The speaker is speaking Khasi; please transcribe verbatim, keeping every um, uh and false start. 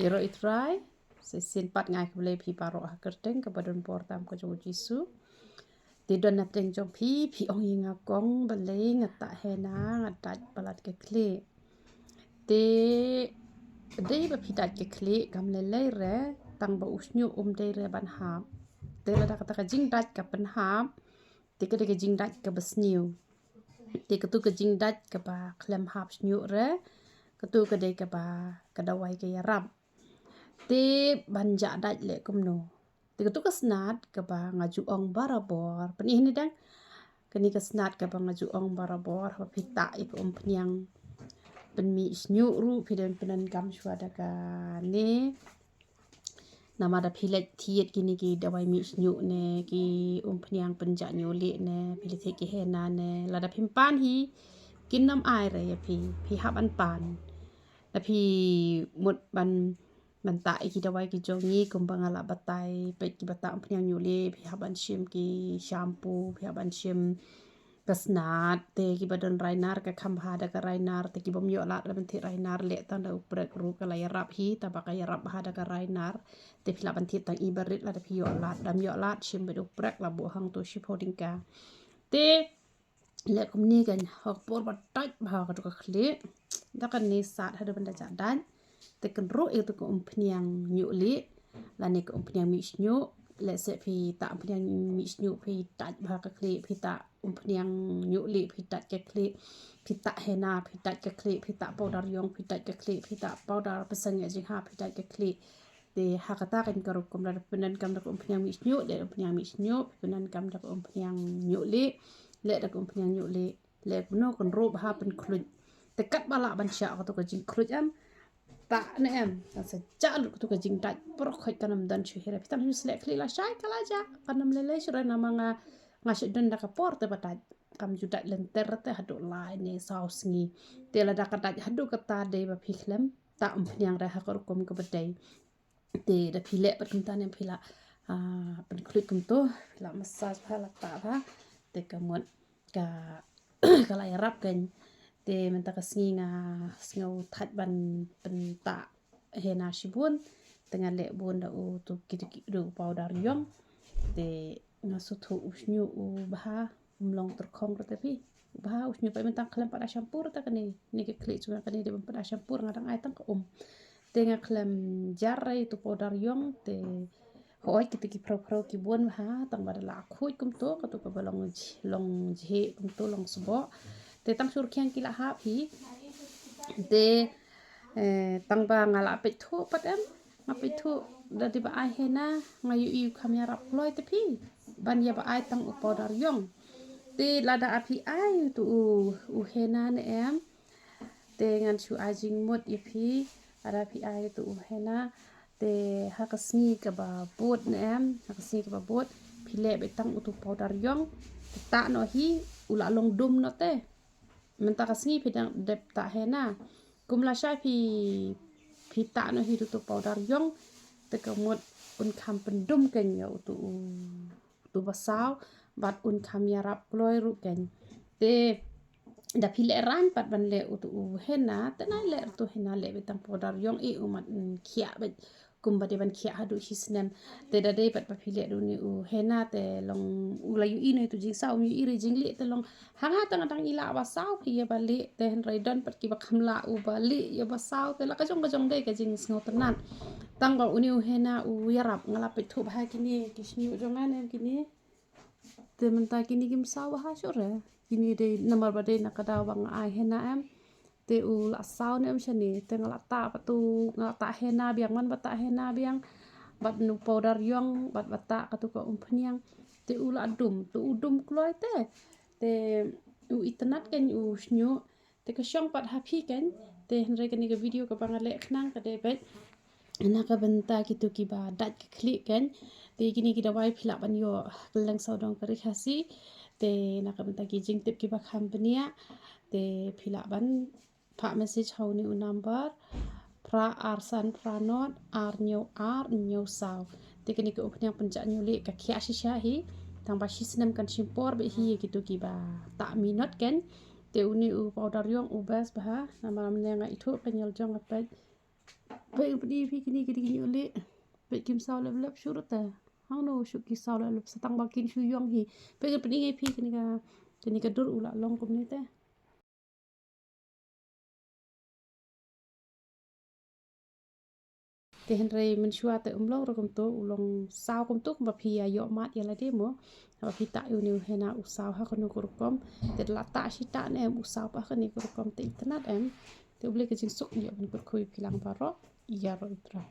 Ïaroh ïa u Trai. Shisien pat nga ai khublei ïa phi baroh ha ka kyrteng kaba donbor tam ka jong u Jisu. Te don na pdeng jong phi, phi ong ïa nga kong, balei nga tah henna, nga dait palat ka khlieh. Te dei ba phi dait ka khlieh kam lei lei re, tang ba u shñiuh um dei re ban hap. Te lada kata ka jingdait ka pynhap, te ka dei ka jingdait kaba sniew. Te katu ka jingdait kaba khlem hap shñiuh re, katu ka dei kaba ka dawai ka ïarap. Te ban jah dait leh kumno? Te katu ka snat kaba nga ju ong barabor. Pynïaid ne dang? Kane ka snat kaba nga ju ong barabor, haba phi tah ïa ka umphniang pynmih shñiuh ruh, phi dei ban pyndonkam shuwa da kane. Namar da phi leit thied kine ki dawai mih shñiuh ne ki umphniang pynjah ñiuh lieh ne, phi leit thied ki henna ne, lada phim pan hi, kin ym ai re ïa phi, phi hap ban pan. Da phi mut ban, ban tah ïa ki dawai ki jong ngi, kumba nga la batai, peit kiba tah umphniang ñiuh lieh, phi hap ban shim ki shampoo, phi hap ban shim ka snat, te kiba don rainar ka kham bha da ka rainar, te kibym ïoh lad da ban thied rainar, leh tang da u prek ruh ka la ïarap hi, tang ba ka ïarap bha da ka rainar. Te phi lah ban thied tang i barit lada phi ïoh lad, dam ïoh lad shim beit u prek, la buh hangto shiphew tyngka. Te leh kumne keiñ, ha ka por ba dait bha katu ka khlieh, da kane sat haduh ban da jah dait. Te kynruh ïa katu ka umphniang ñiuh lieh lane ka umphniang mih shñiuh. Lehse phi tah umphniang mih shñiuh, phi dait bha ka khlieh, phi tah umphniang ñiuh lieh, phi dait ka khlieh, phi tah henna, phi dait ka khlieh, phi tah powder ïong, phi dait ka khlieh, phi tah powder pynsan ïa jingha, phi dait ka khlieh. Te ha kata keiñ ka rukom, lada pyndonkam da ka umphniang mih shñiuh, leh da ka umphniang mih shñiuh, pyndonkam da ka umphniang ñiuh lieh, leh da ka umphniang ñiuh lieh. Leh kumno? Kynruh bha, pynkhluit. Te katba lah ban shah katu ka jingkhluit, em, tah ne em, tang sa jah lut katu ka jingdait, baroh khoit kan ym don shuh hi re. Phi tang shu sleh khlieh lashai ka la jah, kan ym lei lei shuh re, namar nga, nga shu don da ka por te ba dait, kam ju dait lynter te haduh lai ne saw sngi. Te lada ka dait haduh kata, dei ba phi khlem tah umphniang re ha ka rukom kaba dei. Te da phi leh pat kumta ne, phi lah, ah, pynkhluit kumto, phi lah massage bha, lah tah bha. Te ka mut ka, ka la ïarap keiñ. Te mynta ka sngi nga sngew thait ban pyntah henna shibun. Te nga leh bun da utu ki, ki, da u powder ïong. Te nga sngewthuh u shñiuh u bha, um long tyrkhong ruh te phi. U bha u shñiuh, peit mynta khlem pat ai shampoo ruh te kane. Kane ka khlieh jong nga kane dei ban pat ai shampoo, nga dang ai tang ka um. Te nga khlem jar re utu powder ïong, te hooid kita ki phrew phrew ki bun bha, tang ba da la khuid kumto, katu kaba long jh-, long jhieh kumto, long sboh. Te tang shu rkhiang ki la hap hi. Te, eh, tang ba nga la pynthut pat, em, nga pynthut da dei ba ai henna, nga ïohi u kham ïarap kloi te phi ban ïa ba ai tang u powder ïong. Te lada phi ai utu u, u henna ne em, te ngan shu ai jingmut ïa phi, lada phi ai utu u henna, te ha ka sngi kaba bud ne em, ha ka sngi kaba bud, phi leh beit tang utu powder ïong, te tah noh hi, u la long dum noh te. Mynta ka sngi phi dang dep tah henna. Kum lashai phi, phi tah noh hi da utu powder ïong, te ka mut un kham pyndum keiñ ïa utu u, utu ba saw, bad un kham ïarap kloi ruh keiñ. Te da phi lehraiñ pat ban leh utu u henna, te nai leh utu henna, leh beit tang powder ïong, i u mat, mm, khiah beit. Kumba dei ban khiah haduh shi snem. Te da dei pat ba phi leh da une u henna te long u la ïohi noh ïa utu jingsaw, um ïohi re jinglieh, te long ha nga tang dang i lah ba saw phi ïa ba lieh, te hynrei don pat kiba kham lah u ba lieh ïa ba saw, te la ka jong ka jong dei ka jingsngewtynnat. Tang ba une u henna u ïarap, nga la peit thuh bha kine ki shñiuh jong nga ne kine. Te mynta kine kim saw bha shuh re. Kine dei namar ba dei na ka daw ba nga ai henna em. Te u la saw ne em shane, te nga la tah pat u, nga la tah henna biang, man ba tah henna biang, bad une u powder ïong, bad ba tah katu ka umphniang. Te u la dum, te u dum kloi te. Te u itynnat keiñ u shñiuh, te ka shong pat ha phi keiñ, te hynrei kane ka video kaba nga leh khnang ka dei beit na ka bynta kitu kiba dait ka khlieh keiñ. Te kine ki dawai phi lah ban ïoh kylleng sawdong ka Ri Khasi. Te na ka bynta ki jingtip kiba kham bniah, te phi lah ban phah message ha une u number phra ar san phra nod ar hynñiew ar hynñiew saw. Te kane ka umphniang pynjah hynñiew lieh ka khiah shisha hi. Tang ba shi snem kan shim por beit hi ïa kitu kiba tah minot keiñ. Te une u powder ïong u best bha, namar mynne nga ithuh ka ñial jong nga peit. Peit, pyni phi kine ki dei ki ñiuh lieh. Peit, kim saw lep lep shuh ruh te. Hangno shuh ki saw lep lep, sa tang ba kin shu ïong hi. Peit, pyni phi kine ka, kine ka dur u la long kumne te. Te hynrei mynshuwa te um long ruh kumto, u long saw kumto, kumba phi ïa ïoh mad ïa lade mo. Haba phi tah ïa une u hena, u saw ha kano ka rukom. Te da la tah shi tah ne em, u saw pat ha kane ka rukom, te itynnad em. Te U Blei ka jingsuk ïoh ban kyrkhu ïa phi lang baroh. Ïaroh Trai.